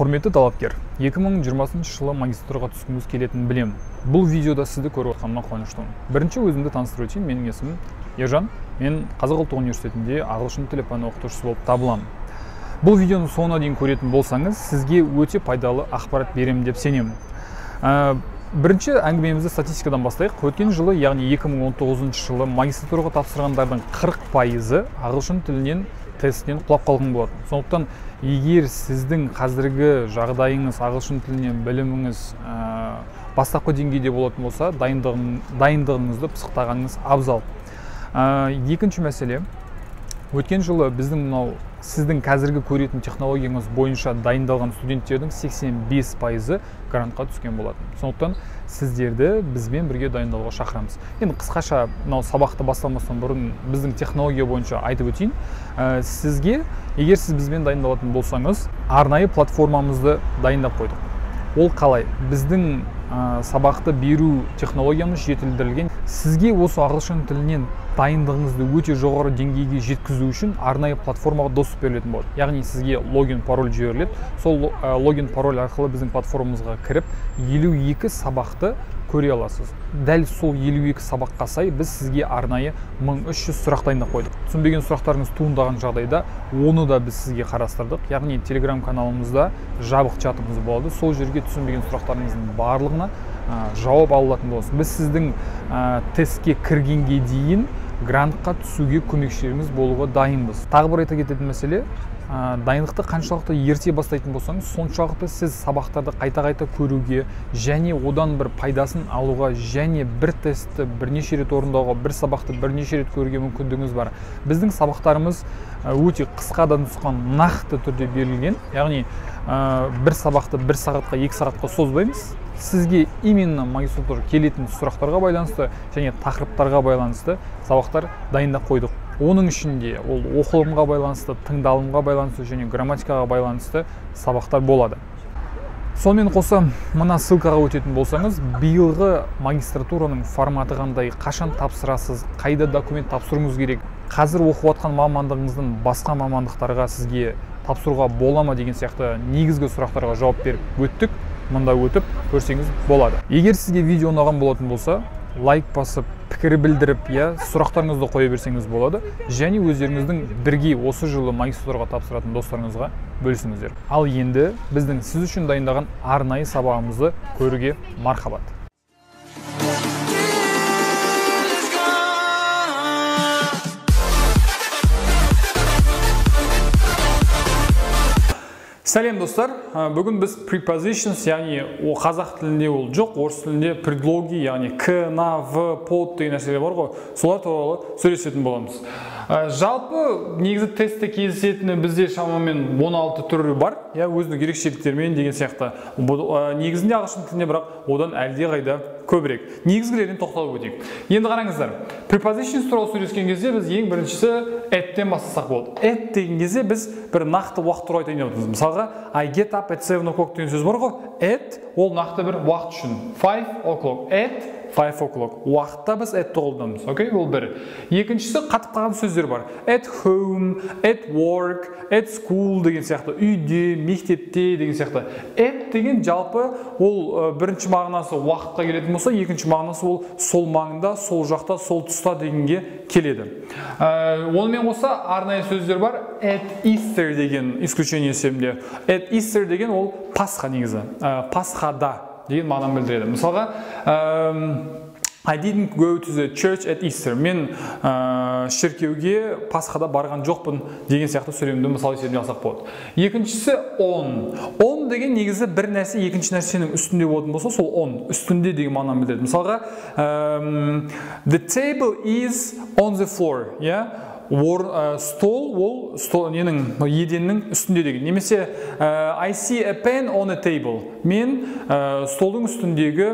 Құрметті талапкер, 2020 жылы магистратураға түскіңіз келетінін білемін. Бұл видеода сізді көріп отқаныма қуаныштымын. Бірінші өзімді таныстырып өтейін, менің есімім Ержан. Мен Қазақ ұлттық университетінде ағылшын тілі пәні оқытушысы болып табыламын. Бұл видеоның соңына дейін көретін болсаңыз, сізге өте пайдалы ақпарат беремін деп сенемін. Бірінші әңгімемізді статистикадан бастайық. Өткен жылы, яғни 2019 жылы магистратураға тапсырғандардың 40%-ы ағылшын тілінен тестінен құлап қалған болатын. Сондықтан егер сіздің қазіргі жағдайыңыз, ағылшын тілінен біліміңіз бастапқы деңгейде болатын болса, дайындығыңызды пысықтағаныңыз абзал. Екінші мәселе, өткен жылы біздің мынау сіздің қазіргі көретін технологияңыз бойынша дайындалған студенттердің 85%-ы грантқа түскен болатын. Сондықтан сіздерді бізбен бірге дайындалуға шақырамыз. Енді қысқаша мынау сабақты бастамастан бұрын біздің технология бойынша айтып өтейін. Сізге, егер сіз бізбен дайындалатын болсаңыз, арнайы платформамызды дайындап қойдық. Ол қалай? Біздің сабақты беру технологиямыз жетілдірілген. Сізге осы ағылшын тілінен дайындығыңызды өте жоғары деңгейге жеткізу үшін арнайы платформаға доступ берілетін болады. Яғни сізге логин пароль жіберіледі. Сол логин пароль арқылы біздің платформамызға кіріп 52 сабақты көре аласыз. Дәл сол 52 сабаққа сай біз сізге арнайы 1300 сұрақ дайындап қойдық. Түсінбеген сұрақтарыңыз туындаған жағдайда оны да біз сізге қарастырдық. Яғни Telegram каналымызда жабық чатымыз болады. Сол жерге түсінбеген сұрақтарыңыздың барлығына жауап ала алатын боласыз. Біз сіздің тестке кіргенге дейін грантқа түсуге көмекшілеріңіз болуға дайынбыз. Тағы бір айта кететін мәселе, дайындықты қаншалықты ерте бастайтын болсаңыз, соншалықты сіз сабақтарды қайта-қайта көруге және одан бір пайдасын алуға және бір тестті бірнеше рет орындауға, бір сабақты бірнеше рет көруге мүмкіндігіңіз бар. Біздің сабақтарымыз өте қысқа да нұсқа, нақты түрде берілген. Яғни бір сабақты бір сағатқа, екі сағатқа созбаймыз. Сізге именно магистратура келетін сұрақтарға байланысты және тақырыптарға байланысты сабақтар дайындап қойдық. Оның ішінде ол оқылымға байланысты, тыңдалымға байланысты және грамматикаға байланысты сабақтар болады. Сонымен қоса мына ссылкаға өтетін болсаңыз, биылғы магистратураның форматы қандай, қашан тапсырасыз, қайда документ тапсыруыңыз керек, қазір оқып жатқан мамандығыңыздың басқа мамандықтарға сізге тапсыруға бола ма деген сияқты негізгі сұрақтарға жауап беріп өттік. Мында өтіп көрсеңіз болады. Егер сізге видео ұнаған болатын болса, лайк басып, пікір білдіріп, сұрақтарыңызды қоя берсеңіз болады. Және өздеріңіздің бірге осы жылы магистратураға тапсыратын достарыңызға бөлісіңіздер. Ал енді біздің сіз үшін дайындаған арнайы сабағымызды көруге мархабат. Сәлем достар, бүгін біз prepositions, яғни қазақ тілінде ол жоқ, орыс тілінде предлоги, яғни к, на, в, под деген нәрселер бар ғой, солар туралы сөйлесетін боламыз. Жалпы негізі тестте кездесетіні бізде шамамен 16 түрі бар, өзінің ерекшеліктерімен деген сияқты. Негізінде ағылшын тілінде бірақ одан әлдеқайда көбірек. Негізгілеріне тоқталып өтейік. Енді қараңыздар, prepositions туралы сөйлескен кезде біз ең біріншісі at-тен бастасақ болады. At деген кезде біз бір нақты уақыт туралы айтайын деп отырмыз. Мысалға, I get up at 7 o'clock деген сөз бар ғой. At ол нақты бір уақыт үшін. 5 o'clock. At 5 o'clock. Уақытта біз at-ті қолданамыз. Окей, ол бір. Екіншісі қатып қалған сөздер бар. At home, at work, at school деген сияқты. Үйде, мектепте деген сияқты. At деген жалпы ол бірінші мағынасы уақытқа келетін болса, екінші мағынасы ол сол маңда, сол жақта, сол тұста дегенге келеді. Онымен қоса арнайы сөздер бар. At Easter деген исключение есебінде. At Easter деген ол Пасха негізі. Пасхада деген мағынаны білдіреді. Мысалға, I didn't go to the church at Easter. Мен шіркеуге Пасхада барған жоқпын деген сияқты сөйлемді мысал есебінде алсақ болады. Екіншісі on. On деген негізі бір нәрсе екінші нәрсенің үстінде болатын болса, сол on, үстінде деген мағынаны білдіреді. Мысалға, the table is on the floor. Стол ол стол ненің еденнің үстінде деген. Немесе I see a pen on a table. Мен столдың үстіндегі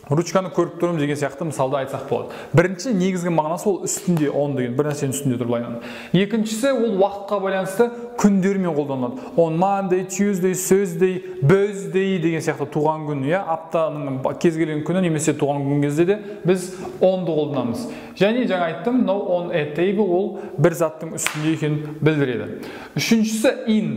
Ручканы көріп тұрмын деген сияқты мысалды айтсақ болады. Бірінші негізгі мағынасы ол үстінде, on деген бір нәрсенің үстінде тұр былайынан. Екіншісі ол уақытқа байланысты күндермен қолданылады. On Monday, Tuesday, Thursday, birthday деген сияқты туған күн, иә, аптаның кез келген күні немесе туған күн кезде де біз on'ды қолданамыз. Және жаңа айттым, мынау on a table ол бір заттың үстінде екенін білдіреді. Үшіншісі in.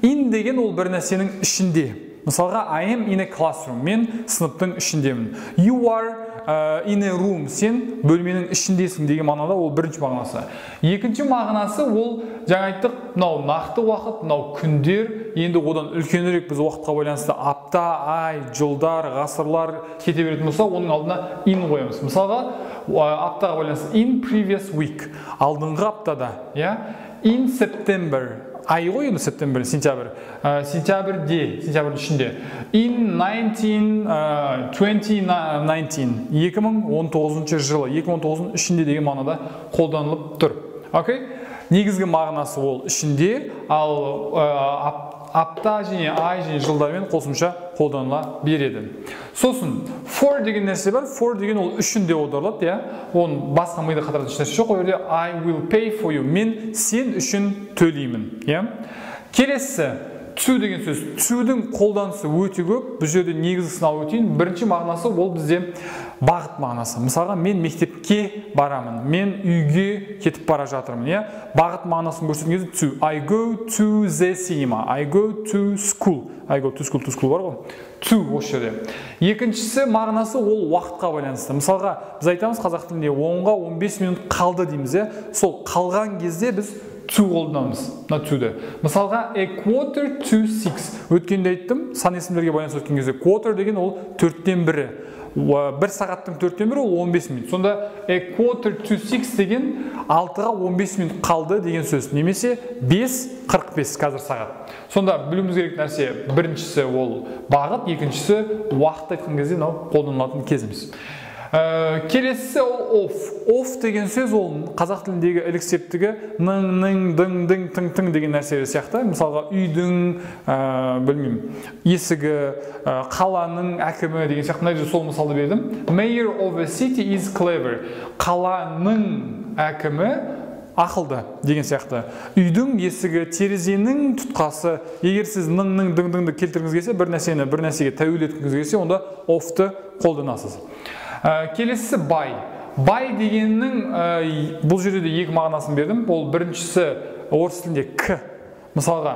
In деген ол бір нәрсенің ішінде. Мысалға, I am in a classroom. Мен сыныптың ішіндемін. You are in a room. Сен бөлменің ішіндесің деген мағынада ол бірінші мағынасы. Екінші мағынасы ол, жаңа айттық, мынау нақты уақыт, мынау күндер. Енді одан үлкенірек біз уақытқа байланысты апта, ай, жылдар, ғасырлар кете беретін болса, оның алдына in қоямыз. Мысалға, аптаға байланысты in previous week, алдыңғы аптада, иә? In September. Ай ғой енді сентябрь, сентябрь. Сентябрьде, сентябрьдің ішінде. In 2019, 2019 жылы, 2019-ның ішінде деген мағынада қолданылып тұр. Окей? Негізгі мағынасы ол ішінде, ал апта және ай және жылдармен қосымша қолданыла береді. Сосын for деген нәрсе бар. For деген ол үшін деп аударылады, иә. Оның басқа миды қатыратын ешнәрсе жоқ. Ол жерде I will pay for you. Мен сен үшін төлеймін, иә. Келесі to деген сөз. To-дің қолданысы өте көп. Бұл жерде негізгісін алып өтейін. Бірінші мағынасы ол бізде бағыт мағынасы. Мысалға, мен мектепке барамын, мен үйге кетіп бара жатырмын, иә. Бағыт мағынасын көрсеткен кезде to. I go to the cinema, I go to school. I go to school, to school бар ғой. To осы жерде. Екіншісі мағынасы ол уақытқа байланысты. Мысалға, біз айтамыз қазақ тілінде 10-ға 15 минут қалды дейміз, иә. Сол қалған кезде біз to қолданамыз, мына to-ді. Мысалға, a quarter to six. Өткенде айттым, сан есімдерге байланысты өткен кезде quarter деген ол 1/4. Бір сағаттың 1/4 ол 15 минут. Сонда a quarter to six деген 6-ға 15 минут қалды деген сөз. Немесе 5:45 қазір сағат. Сонда білуіміз керек нәрсе, біріншісі ол бағыт, екіншісі уақыт айтқан кезде мынау қолданылатын кезіміз. Келесісі ол off. Off деген сөз ол қазақ тіліндегі ілік септігі ның, ның, дың, дың, тың, тың деген нәрселер сияқты. Мысалға, үйдің, білмеймін, есігі, қаланың әкімі деген сияқты. Мына жерде сол мысалды бердім. Mayor of a city is clever. Қаланың әкімі ақылды деген сияқты. Үйдің есігі, терезенің тұтқасы. Егер сіз ның, ның, дың, дыңды келтіргіңіз келсе, бір нәрсені бір нәрсеге тәуел еткіңіз келсе, онда off-ты қолданасыз. Келесісі by. By дегеннің бұл жерде де екі мағынасын бердім. Ол біріншісі орыс тілінде к. Мысалға,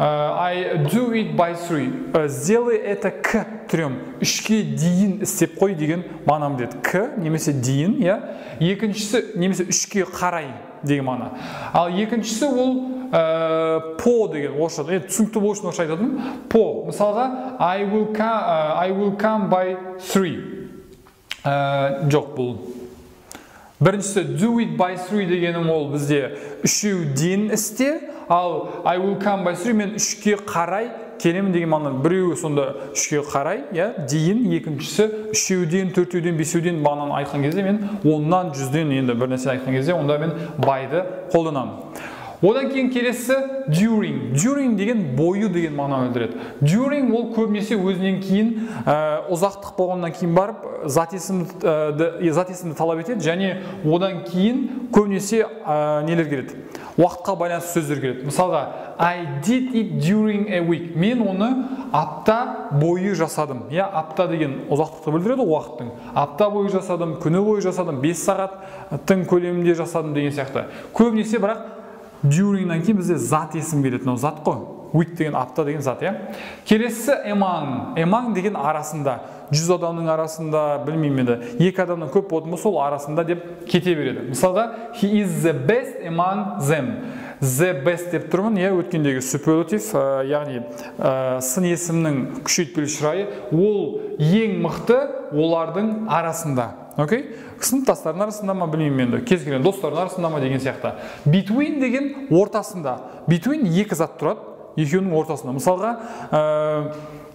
I do it by three. Сделай это к трем. 3-ке дейін істеп қой деген мағынаны береді. К немесе дейін, иә. Екіншісі немесе 3-ке қарай деген мағына. Ал екіншісі ол по деген орысша. Енді түсінікті болу үшін орысша айтатыным. По. Мысалға, I will come by three. Жоқ, бұл біріншісі do it by three дегенім ол бізде 3-ден істе, ал I will come by three мен 3-ке қарай келемін деген мағынада. Біреуі сонда 3-ке қарай, иә, дейін, екіншісі 3-ден, 4-ден, 5-ден мағынаны айтқан кезде мен 10-нан, 100-ден енді бір нәрсе айтқан кезде онда мен by-ды қолданамын. Одан кейін келесі during. During деген бойы деген мағынаны білдіреді. During ол көбінесе өзінен кейін ұзақтық болғаннан кейін барып зат есімді талап етеді және одан кейін көбінесе нелер келеді? Уақытқа байланысты сөздер келеді. Мысалға, I did it during a week. Мен оны апта бойы жасадым. Я, апта деген ұзақтықты білдіреді уақыттың. Апта бойы жасадым, күні бойы жасадым, 5 сағаттың көлемінде жасадым деген сияқты. Көбінесе бірақ during'нан кейін бізде зат есім келеді. Мынау зат қой. Week деген апта деген зат, иә. Келесісі among. Among деген арасында. 100 адамның арасында, білмеймін енді, 2 адамнан көп болатын болса, сол арасында деп кете береді. Мысалға, he is the best among them. The best деп тұрмын, иә, өткендегі superlative, яғни сын есімнің күшейтпелі шырайы, ол ең мықты олардың арасында. Окей? Сыныптастардың арасында ма, білмеймін енді, кез келген достардың арасында ма деген сияқты. Between деген ортасында. Between екі зат тұрады, екеуінің ортасында. Мысалға,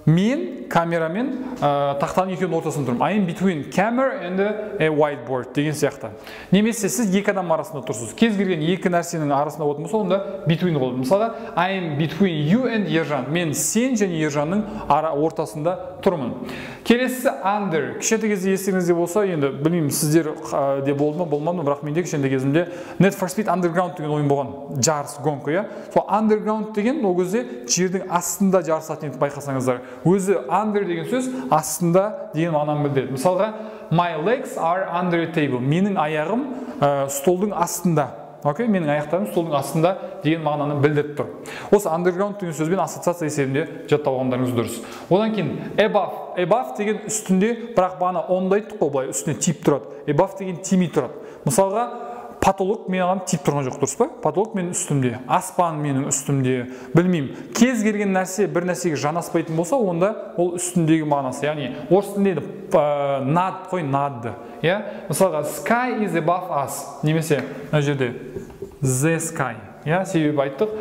Мен камерамен тақтаның екеуінің ортасында тұрмын. I am between camera and a whiteboard деген сияқты. Немесе сіз екі адам арасында тұрсыз. Кез келген екі нәрсенің арасында болатын болса, онда between болады. Мысалға, I am between you and Ержан. Мен сен және Ержанның ортасында тұрмын. Келесісі under. Кішкентай кезде естеріңізде болса, енді білмеймін, сіздер де болды ма, болмады ма, бірақ менде кішкентай кезімде Need for Speed Underground деген ойын болған. Жарыс, гонка, иә. Сол Underground деген ол кезде жердің астында жарысатын еді, байқасаңыздар. Өзі under деген сөз астында деген мағынаны білдіреді. Мысалға, my legs are under a table. Менің аяғым столдың астында. Окей, менің аяқтарым столдың астында деген мағынаны білдіріп тұр. Осы underground деген сөзбен ассоциация есебінде жаттап алғандарыңыз дұрыс. Одан кейін above. Above деген үстінде, бірақ бағана онда айттық қой, былай үстіне тиіп тұрады. Above деген тимей тұрады. Мысалға, потолок маған тиіп тұрған жоқ, дұрыс па? Потолок менің үстімде, аспан менің үстімде, білмеймін. Кез келген нәрсе бір нәрсеге жанаспайтын болса, онда ол үстіндегі мағынасы. Яғни орыс тілінде над қой, над. Иә? Мысалға, sky is above us. Немесе мына жерде the sky. Иә, себебі айттық,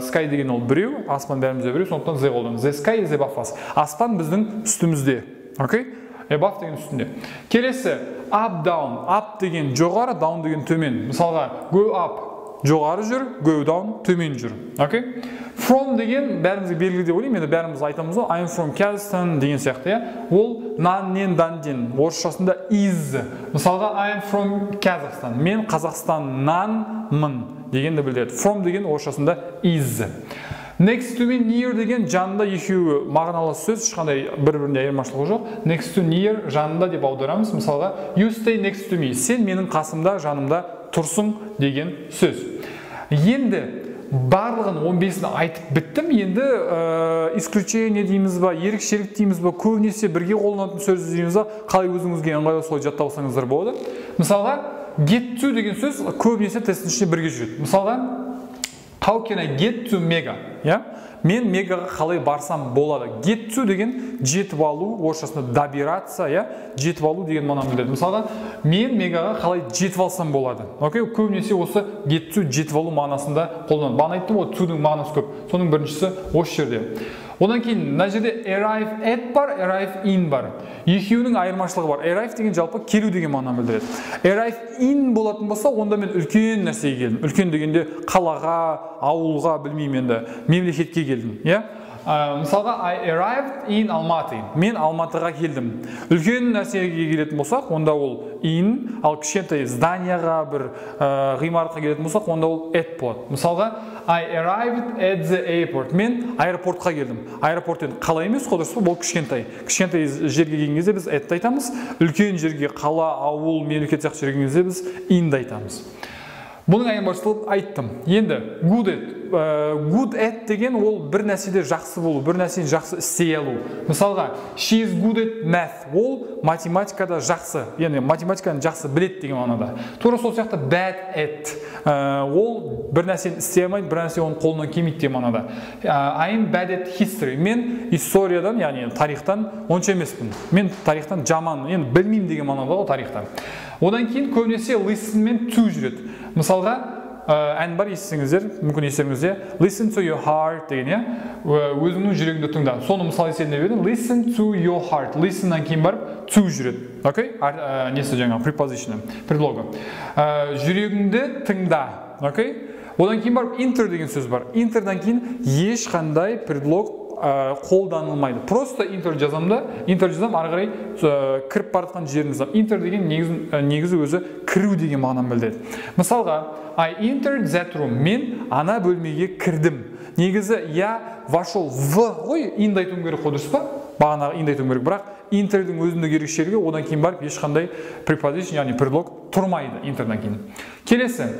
sky деген ол біреу, аспан бәрімізде біреу, сондықтан the қолданамыз. The sky is above us. Аспан біздің үстімізде. Окей? Above деген үстінде. Келесі up down. Up деген жоғары, down деген төмен. Мысалға, go up жоғары жүр, go down төмен жүр. Окей? From деген бәрімізге белгілі деп ойлаймын, енді бәріміз айтамыз ғой, I'm from Kazakhstan деген сияқты, иә. Ол нан-нен, дан-ден. Орысшасында is. Мысалға, I'm from Kazakhstan. Мен Қазақстаннанмын дегенді білдіреді. From деген орысшасында is. Next to мен near деген жанында, екеуі мағыналы сөз, ешқандай бір-біріне айырмашылығы жоқ. Next to, near жанында деп аударамыз. Мысалға, you stay next to me. Сен менің қасымда, жанымда тұрсың деген сөз. Енді барлығын 15-ін айтып біттім. Енді исключение дейміз ба, ерекшелік дейміз ба, көбінесе бірге қолданатын сөз дейміз ба, қалай өзіңізге ыңғайлы солай жаттап алсаңыздар болады. Мысалға, get to деген сөз көбінесе тесттің ішінде бірге жүреді. Мысалға, how can I get to Mega? Yeah? Мен Мегаға қалай барсам болады? Get to деген жетіп алу, орысшасында добираться, yeah? Жетіп алу деген мағынаны білдіреді. Мысалға, мен Мегаға қалай жетіп алсам болады? Окей, көбінесе осы get to жетіп алу мағынасында қолданылады. Бағана айттым ғой, to-дің мағынасы көп. Соның біріншісі осы жерде. Одан кейін мына жерде arrive at бар, arrive in бар. Екеуінің айырмашылығы бар. Arrive деген жалпы келу деген мағынаны білдіреді. Arrive in болатын болса, онда мен үлкен нәрсеге келдім. Үлкен дегенде қалаға, ауылға, білмеймін енді, мемлекетке келдім, иә? Мысалға, I arrived in Almaty. Мен Алматыға келдім. Үлкен нәрсеге келетін болсақ, онда ол in, ал кішкентай зданияға, бір ғимаратқа келетін болсақ, онда ол at болады. Мысалға, I arrived at the airport. Мен аэропортқа келдім. Аэропорт енді қала емес қой, дұрыс па? Бұл кішкентай. Кішкентай жерге келген кезде біз at-ті айтамыз. Үлкен жерге, қала, ауыл, мемлекет сияқты жерге келген кезде біз in-ді айтамыз. Бұның айырмашылығын айттым. Енді good at. Good at деген ол бір нәрседе жақсы болу, бір нәрсені жақсы істей алу. Мысалға, she is good at math. Ол математикада жақсы, яғни математиканы жақсы біледі деген мағынада. Тура сол сияқты bad at. Ол бір нәрсені істей алмайды, бір нәрсе оның қолынан келмейді деген мағынада. I am bad at history. Мен историядан, яғни тарихтан онша емеспін. Мен тарихтан жаман, енді білмеймін деген мағынада ғой тарихтан. Одан кейін көбінесе listen мен to жүреді. Мысалға, ән бар, естісеңіздер, мүмкін естеріңізде, listen to your heart деген, иә? Өзіңнің жүрегіңді тыңда. Соны мысал есебіне бердім. Listen to your heart. Listen'нан кейін барып to жүреді. Окей? Несі жаңағы preposition, предлогы. Жүрегіңді тыңда. Окей? Одан кейін барып enter деген сөз бар. Enter'дан кейін ешқандай предлог қолданылмайды. Просто enter жазамын да, enter жазамын, ары қарай кіріп бара жатқан жерін жазамын. Enter деген негізі өзі кіру деген мағынаны білдіреді. Мысалға, I entered that room. Мен ана бөлмеге кірдім. Негізі я вошел в ғой, in-ді айтуым керек қой, дұрыс па? Бағанағы in-ді айтуым керек. Бірақ enter'дің өзіндік ерекшелігі, одан кейін барып ешқандай preposition, яғни предлог тұрмайды enter'дан кейін. Келесі,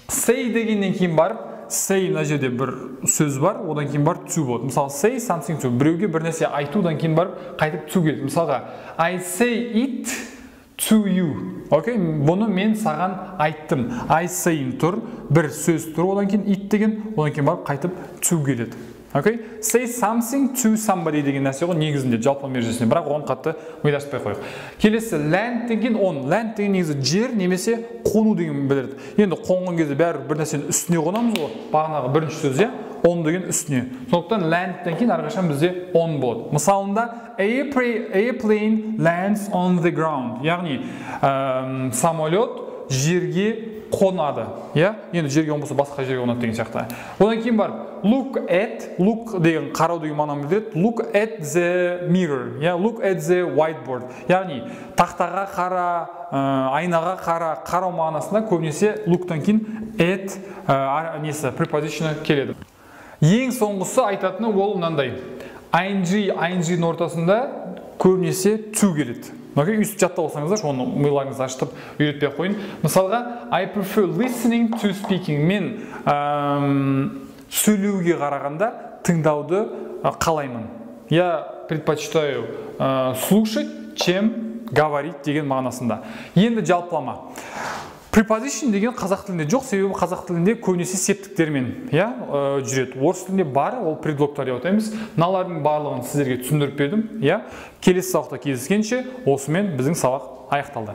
say дегеннен кейін барып say, мына жерде бір сөз бар, одан кейін барып to болады. Мысалы, say something to, біреуге бір нәрсе айтудан кейін барып қайтып to келеді. Мысалға, I say it to you. Окей, бұны мен саған айттым. I say тұр, бір сөз тұр, одан кейін it деген, одан кейін барып қайтып to келеді. Окей, say something to somebody деген нәрсе ғой негізінде жалпы ережесінде, бірақ оған қатты мидаспай қояйық. Келесі land деген on. Land деген негізі жер немесе қону деген білдіреді. Енді қонған кезде бәрі бір нәрсенің үстіне қонамыз ғой, бағанағы бірінші сөз, иә? On деген үстіне. Сондықтан landтен кейін әрқашан бізде on болады. Мысалында airplane lands on the ground. Яғни самолет жерге қонады. Иә? Енді жерге қонбаса басқа жерге қонады деген сияқты. Одан кейін барып look at, look деген қарау деген мағынаны білдіреді. Look at the mirror, иә, look at the whiteboard. Яғни тақтаға қара, айнаға қара, қарау мағынасында көбінесе look-тан кейін at несі preposition келеді. Ең соңғысы айтатыны ол мынандай. Ing, ing-ның ортасында көбінесе to келеді. Окей, өйстіп жаттап алсаңыздар, оны миларыңызды ашытып үйретпей ақ қояйын. Мысалға, I prefer listening to speaking. Мен сөйлеуге қарағанда тыңдауды қалаймын. Я предпочитаю слушать, чем говорить деген мағынасында. Енді жалпылама. Preposition деген қазақ тілінде жоқ, себебі қазақ тілінде көбінесе септіктермен, иә, жүреді. Орыс тілінде бар, ол предлогтар деп атаймыз. Мыналардың барлығын сіздерге түсіндіріп бердім, иә. Келесі сабақта кездескенше, осымен біздің сабақ аяқталды.